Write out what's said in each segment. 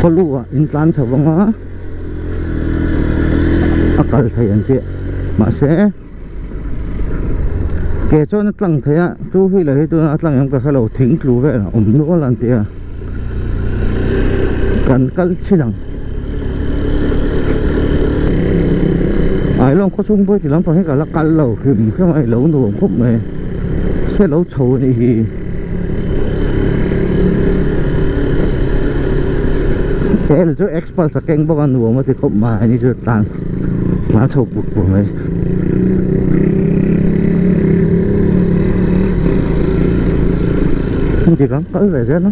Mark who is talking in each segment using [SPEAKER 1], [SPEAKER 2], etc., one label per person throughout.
[SPEAKER 1] Khawlu ah in tlan chho vang a a kal thei an tih mahse ke chuan a tlang thei a two wheeler hi tuna a tlang em ka hrelo thing tlu vel a awm nual an ti a kan kal chhin ang Ailawng khaw chhung pawh heti lampang hi ka la kal lo hrim hrim a ilo nuam khawp mai se lo chho a nih hi. Hel chu Xpulse a keng bawk a nuam a ti khawp mai ni chu tlan tlan chho put put mai. Dik ang kal ve zel a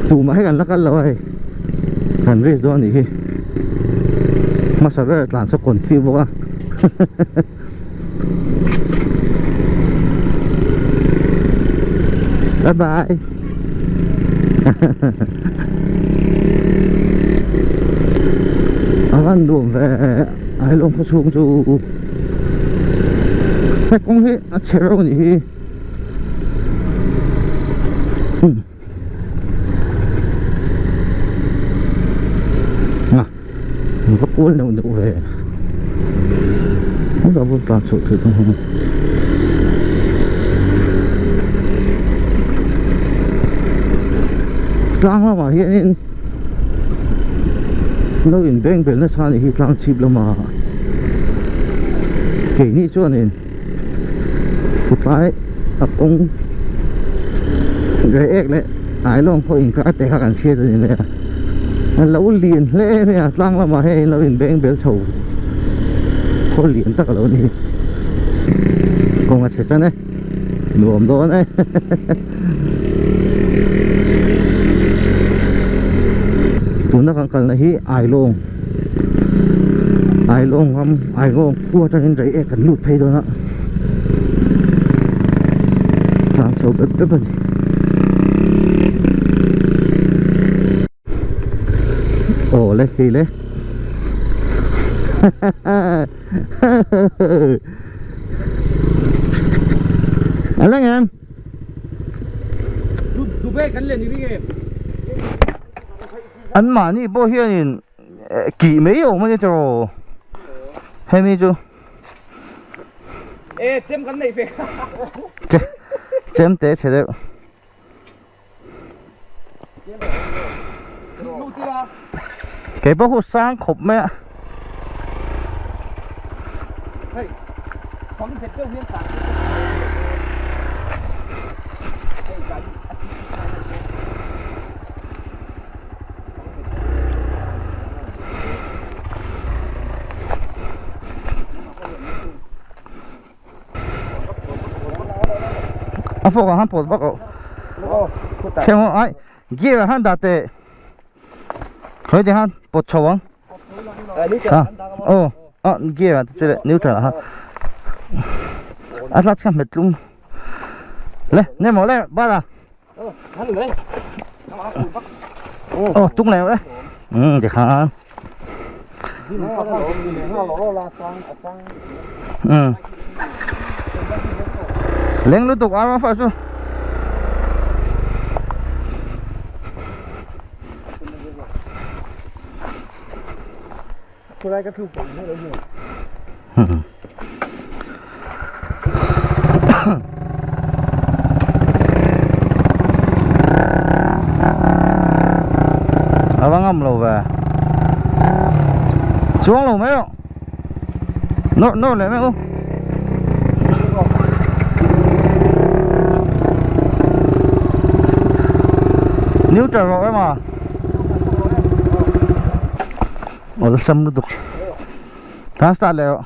[SPEAKER 1] tumah hi kan la kal lo a hei kan risk dawn a nih hi hmasa ber tlan chho confi bawk a. Bye bye. A van nuam ve Ailawng khaw chhung chu he kawng hi a chhe reuh a nih hi. Va kual neuh neuh ve hetah pawh tlan chhoh theih dawn a tlang lamah hianin lo in beng bel nasa a nih hi tlang chhip lamah keini chuanin Tlai a kawng reh ek leh ailawng pawh inkar te kha kan hriat a ni mai a a lo lian hle mai a tlang lamah hian in lo inbeng bel chho khaw lian tak a lo ni kawng a chhe tan e nuam dawn e tuna kan kalna hi ailawng. Ailawng ram Ailawng khua atangin rei ek kan lut phei dawn a tlan chho bep bep a ni aw le hei le a la ngem
[SPEAKER 2] Dubai kan len i ring em
[SPEAKER 1] An mahni pawh hianin kih mai awm a ni tawh hemi chu
[SPEAKER 2] e chem kan nei ve
[SPEAKER 1] che chem te chhe deuh kei pawh khu sang khawp mai a
[SPEAKER 2] hei thawm nghet deuh hian tlan
[SPEAKER 1] A fork ah khan pawt vak loh thleng aw ai gear ah khan dah teh khawi te khan pawt chho ang a aw a gear ah te chu leh neutral ah khan a tlat kha hmet tlum le nem maw le bar ah aw tung leh le um tikhan um leng lutuk a fa chu A va ngam lo ve Chuang lo mai rawh Nawr nawr leh mai u Neutral rawh em a Awlsam lutuk Tan start leh rawh.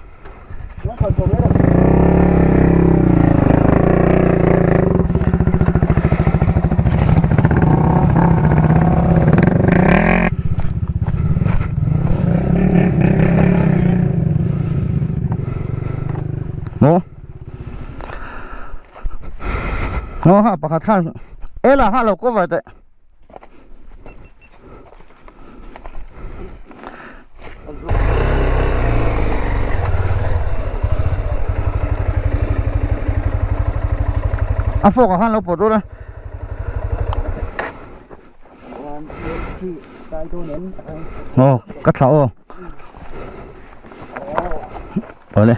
[SPEAKER 1] Maw Maw ha pakhat khan Ela ha lo cover teh. A fork ah khan lo pawt rul a.
[SPEAKER 2] 1 2 3 start.
[SPEAKER 1] Aw ka thlah aw. Awle.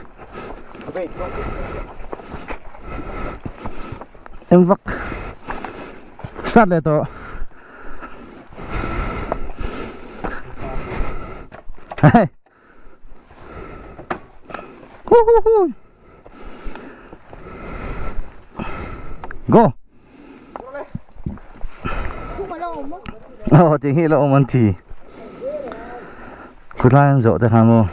[SPEAKER 1] Eng vak start leh tawh. Hey. Hu hu hu. Go. Aw ti hi lo awm an ti. Khawtlai an zawh te khan maw.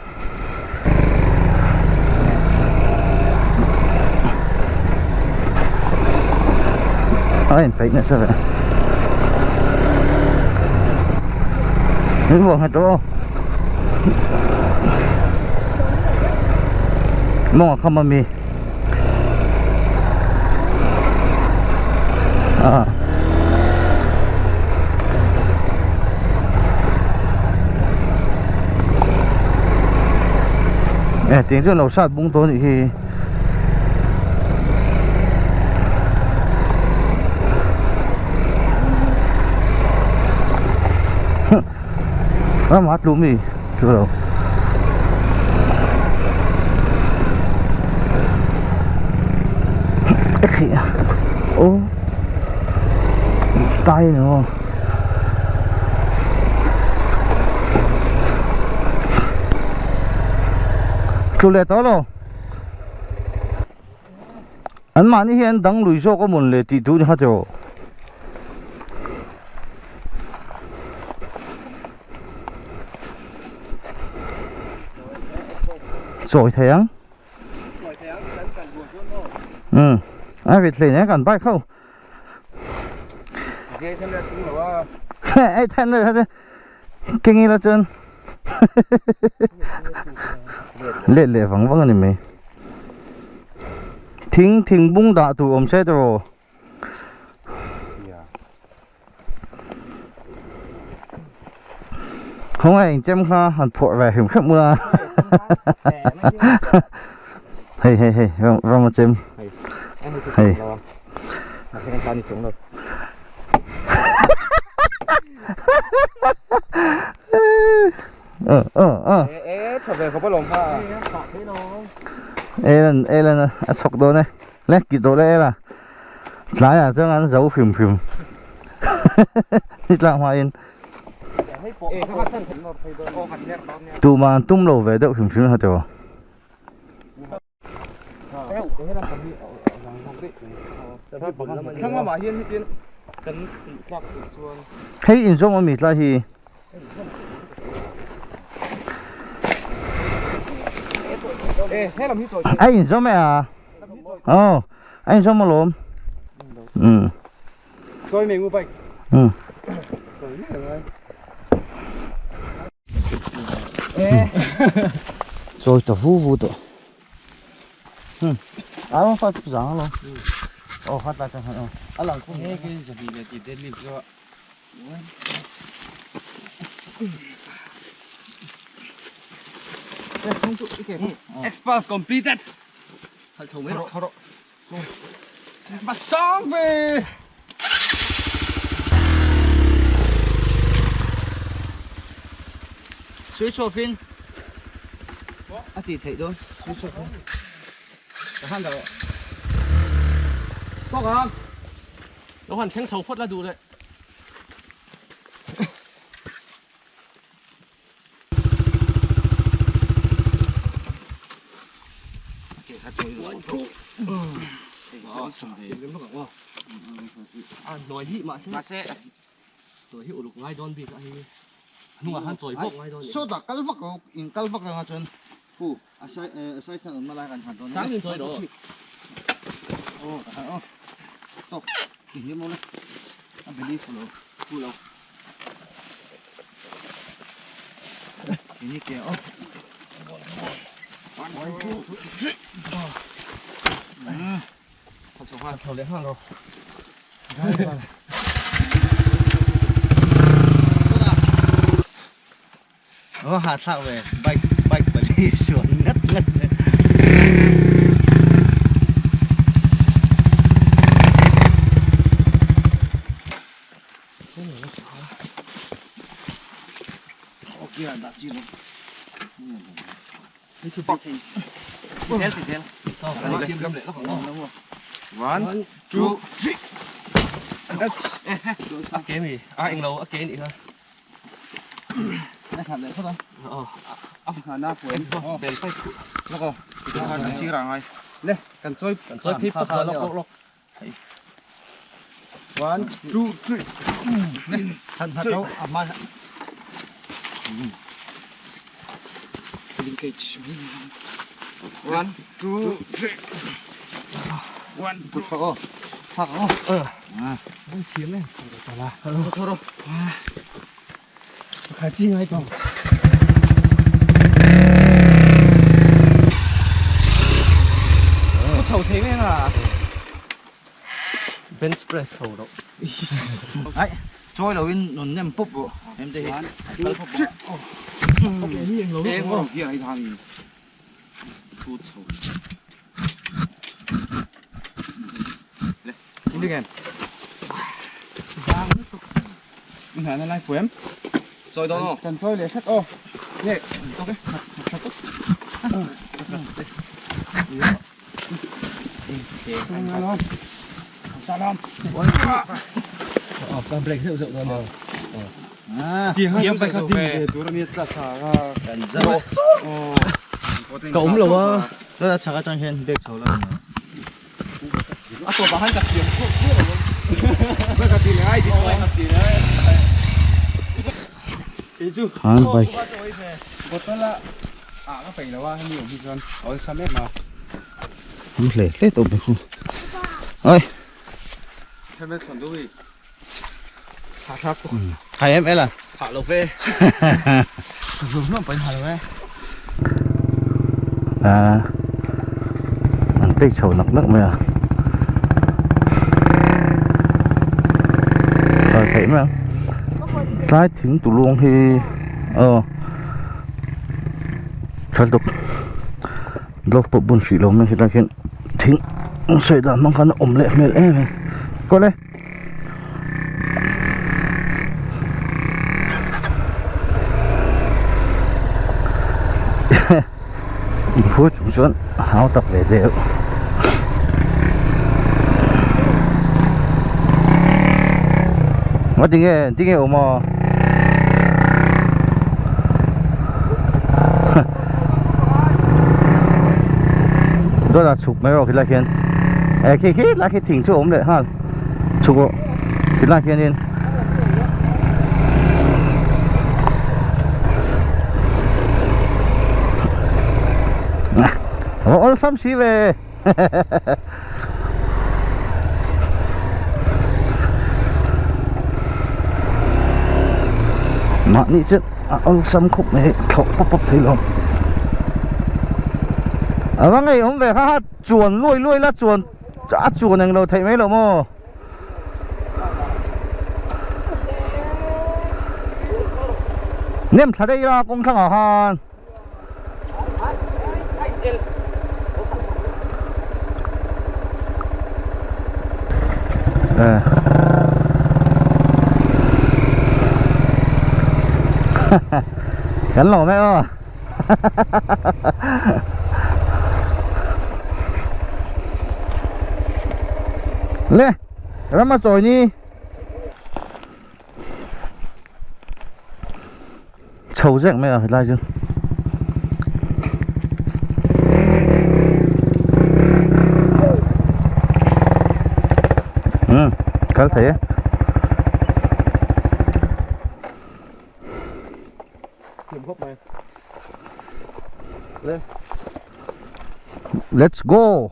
[SPEAKER 1] A inpeih nasa ve. Min vuah nghet rawh aw. Mawng a kham a mi. Ah. Eh tiang chuan lo sat bung tawh a nih hi. Ramah tlu mi tlu lo. Ô tay nữa tlu leh tawh lo an mahni hian dang lui zawk a mawn le tih duh ni kha tiraw. Chawi thei ang. Um a rit hlei nen kan bike ho. Ei then le keng ila chuan let leh vang vang a ni mai. Thing thing bung dah tur awm se tiraw. Khawngaih engchem kha han phawrh ve hrim hrim ula hei hei hei ram ram a chem hei ờ ờ ờ e lan e lan a chhawk dawn e le kit dawn e la Tlaiah chuan an zo hrim hrim ni tlak hmain tumah an tum lo ve deuh hrim hrim a tiraw. Hei inzawm a mi tlai hi. A inzawm e a. Aw a inzawm alawm. Um.
[SPEAKER 2] Sawi mai ngu bike.
[SPEAKER 1] Um.
[SPEAKER 2] Sawi mai ngai.
[SPEAKER 1] Chawi ta vu vu tawh. Hmm. A rawn fat zang alawm. Aw khat lai chuan aw. A lang khum.
[SPEAKER 2] He ke zabi le ti deadlift zo. Express completed. Basang ve.
[SPEAKER 1] Switch off in a tih theih dawn switch off in ka han dah rawh.
[SPEAKER 2] Tawk ang. Lo han thleng chho phawt la duh leh.
[SPEAKER 1] Sawtah kal vak lo in kal vak anga chuan pu a sai a sai chan awmna lai kan han dawn aw tak han aw tawk ti hlim awle a believe lo pu lo ini ke aw one two three Aw hahthlak ve bike bike pali suan ngat ngat che.
[SPEAKER 2] Zel ti zel. One, two, three. A ke mi, a englo a ke nih kha.
[SPEAKER 1] A khat leh phawt a.
[SPEAKER 2] Aw, a
[SPEAKER 3] na puan.
[SPEAKER 2] Exhaust bel pipe chu.
[SPEAKER 3] Lawk aw. Kan sir ah ngai. Le, kan chawi
[SPEAKER 2] kan chawi phei phawt a lawk lawk.
[SPEAKER 3] One, two, three.
[SPEAKER 1] Khat khat ho a hma.
[SPEAKER 3] Linkage. One, two, three. One, two.
[SPEAKER 1] Thak aw. Thak aw.
[SPEAKER 2] Thiam em.
[SPEAKER 3] Chho rawh.
[SPEAKER 2] Kha chi ngai tawh.
[SPEAKER 3] Ku chho thei mai anga.
[SPEAKER 2] Bench press chho rawh.
[SPEAKER 1] Ai, chawi lo in nun nem pawp rawh. Em te hi. Kal pawp rawh.
[SPEAKER 3] Eng rawng hi ai thang in. Thu chho. Le, in ding em. In hna na lai fu em. Chawi dawn aw. Kan chawi leh hret aw. Nge, tawk e. Tha tawk.
[SPEAKER 2] Ka awm lo a.
[SPEAKER 1] Chuan a chhak atang hian bag chho la ni.
[SPEAKER 3] A tawpah khan ka thiam khawp khawp lo. Ka ti leh ai ti ka ti leh.
[SPEAKER 1] Han bike.
[SPEAKER 3] Bottle a ah ka peih lo a hemi awm hi chuan a awlsam em a.
[SPEAKER 1] An hle hle tawh mai khu. Oi.
[SPEAKER 3] Helmet thawn deuh hi.
[SPEAKER 1] Hai em ela.
[SPEAKER 2] Thah lo ve. Hlum hlum pahin ha lo e.
[SPEAKER 1] À. An tei chho nak nak mai a. Kal theih mai ang. Tlai thing tuluang hi aw tha lutuk glove pawh bun hrih lo mai helai hian thing sawi dan hmang khan a awm leh hmel em em kawle. Inphur chung chuan a hau tak ve deuh. Nga tinge tinge awm a Dawt ah chhuk mai rawh khilai khian eh khi khi lai khi thing chu a awm leh nghal chhuk rawh khilai khianin a awlsam si ve Mahni chu a awlsam khawp mai hei thlawh pawp pawp thei lo a va ngeiawm ve kha chuan luai luai la chuan a chuan englo theih mai lo maw. Nem thla daih ila kawng thlangah khan. Kan lo mai aw. Le, rama chawi ni. Chho zek mai a helai chu. Kal thei e. Let's go.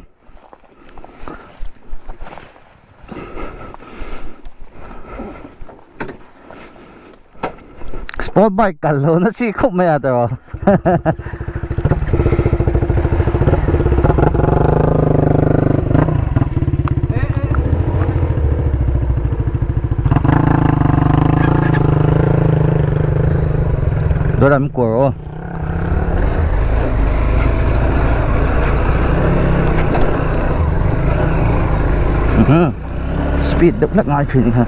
[SPEAKER 1] Sport bike kal lo na chi khawp mai a tiraw Đó là của rồi. Speed deuh hlek ngai thin kha.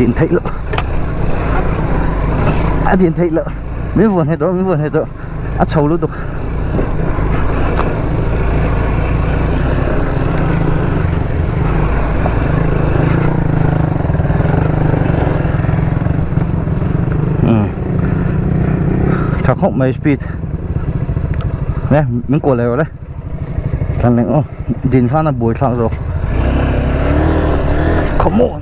[SPEAKER 1] Din theih loh a din theih loh min vuan nghet rawh min vuan nghet rawh a chho lutuk. Tha khawp mai speed nè min kuah leh rawh le thlan leh aw din khan a buai thlak zawk come on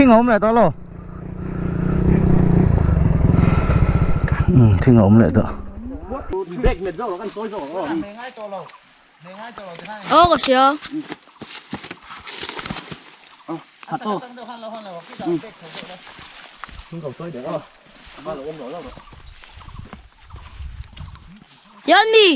[SPEAKER 1] thing a awm leh tawh lo thing a awm leh tawh
[SPEAKER 4] Aw ka hria. Tian mi.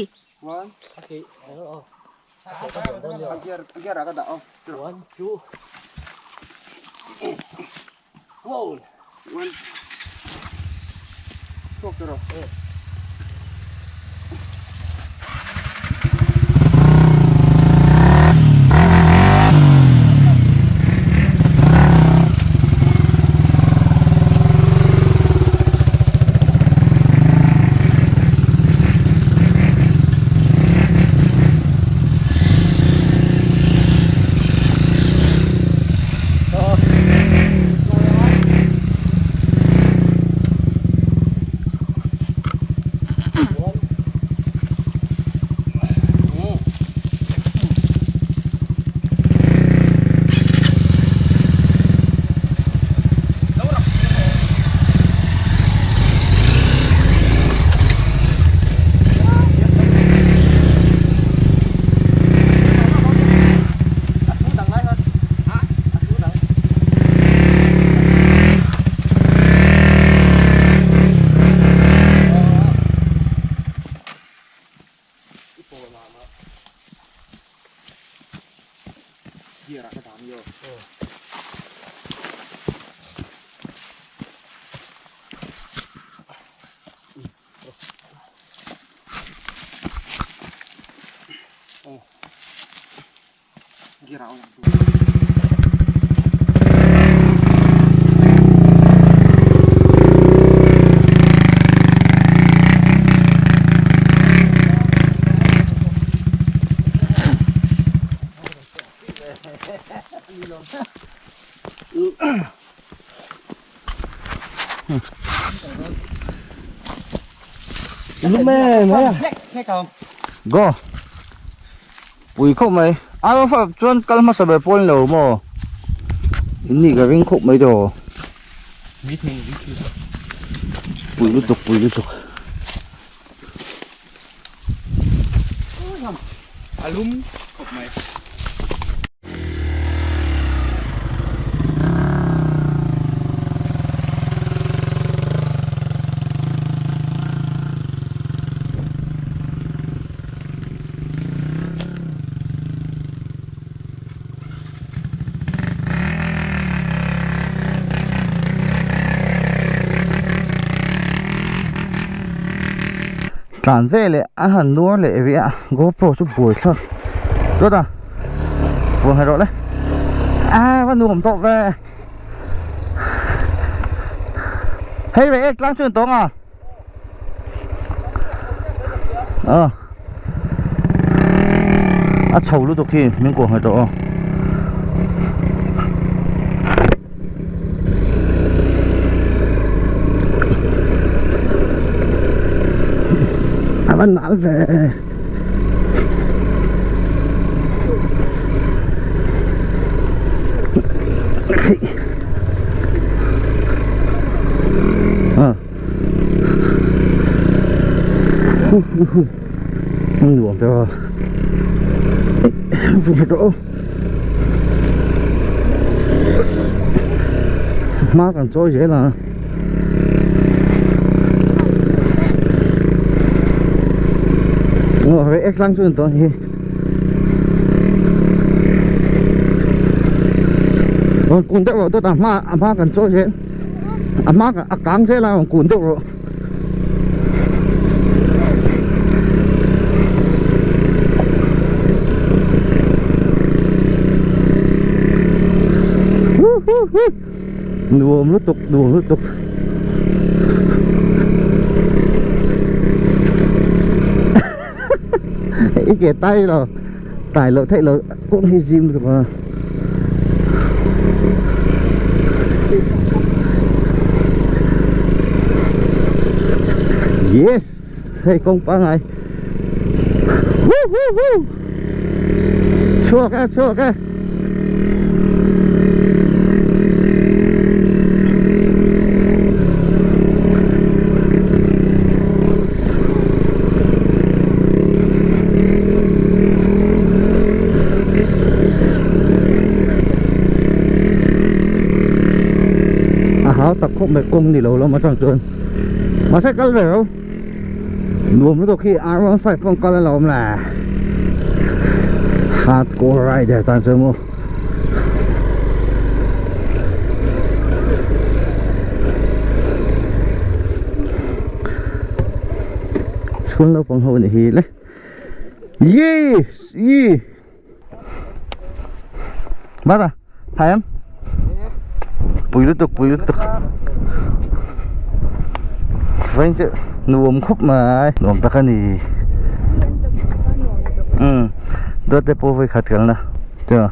[SPEAKER 1] Go. Pui khawp mai. Iron 5 chuan kal hmasa ber pawh a ni lo maw? In nih ka ring khawp mai tawh. Pui lutuk pui lutuk.
[SPEAKER 3] A lum khawp mai.
[SPEAKER 1] Tlan veleh a han nuar leh rih a GoPro chu buai thlak dawt a vuah ngei rawh le a va nuam tawh ve hei ve ek tlang chu an tawng a. A a chho lutuk hi min kuah nghet tawh a. A va nal ve. Nuam te a vun rawh hma kan chawi zel a aw rei ek tlang chu an tawn hi rawn kun deuh rawh dawt a hma a hma kan chawi zel a hma a kang zel a rawn kun deuh rawh. Nuam lutuk nuam lutuk. I ke tai lo tai loh theih loh kawng hi zim lutuk a. Yes hei kawng pangai. Chhuak e chhuak e. A hau tak khawp mai kawng ni lo lam atang chuan mahse kal ve ro nuam lutuk hi R15 pawh kal a lo awm le hardcore rider tan chuan maw. School naupang ho ni hi le yes yi bata thai em pui lutuk pui lutuk vain chu nuam khawp mai nuam tak a ni um dawt te pawh vawi khat kalna chuan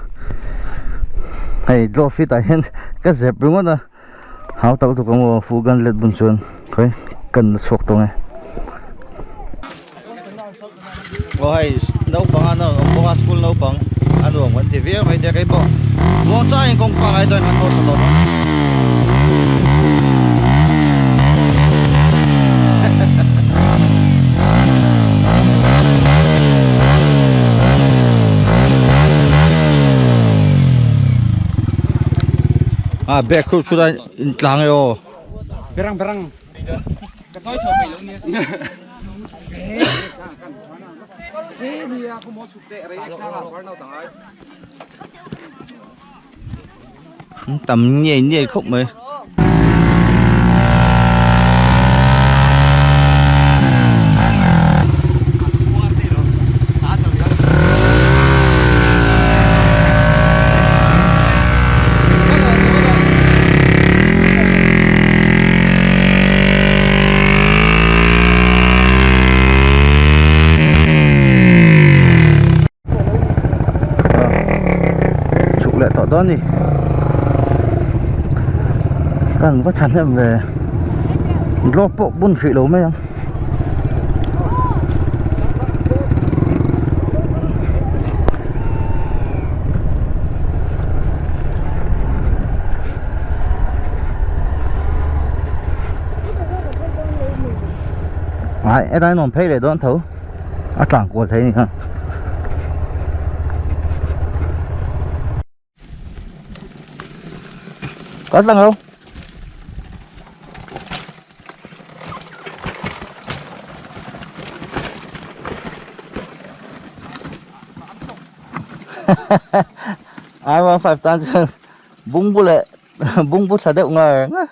[SPEAKER 1] hei draw fit ah hian ka zep ringawt a hau tak lutuk ang aw full gun let bun chuan khawi kan la chhuak tawng e. Aw hei naupang a awm bawk a school naupang a nuam kan ti viau mai tia keipawh muang changin kawng pangai chuan kan haw thla tawh dawn. A bag khu chhuta in tlang e aw.
[SPEAKER 3] Berang berang. Ka chawi chho peih lo nia.
[SPEAKER 1] Tam nhei nhei khawp mai. Chhuk leh tawh dawn a ni kan va thahnem ve glove pawh bun hrih lo mai ang. Ai helai nuam phei leh dawn tho a tlang kual thei a ni kha. Có lần không? Ai mà phải tan chân bung bu lệ bung bu thla deuh ngar nga.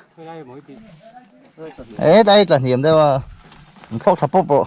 [SPEAKER 1] Ê đây là hiểm đâu mà. Khóc thập bốc bộ.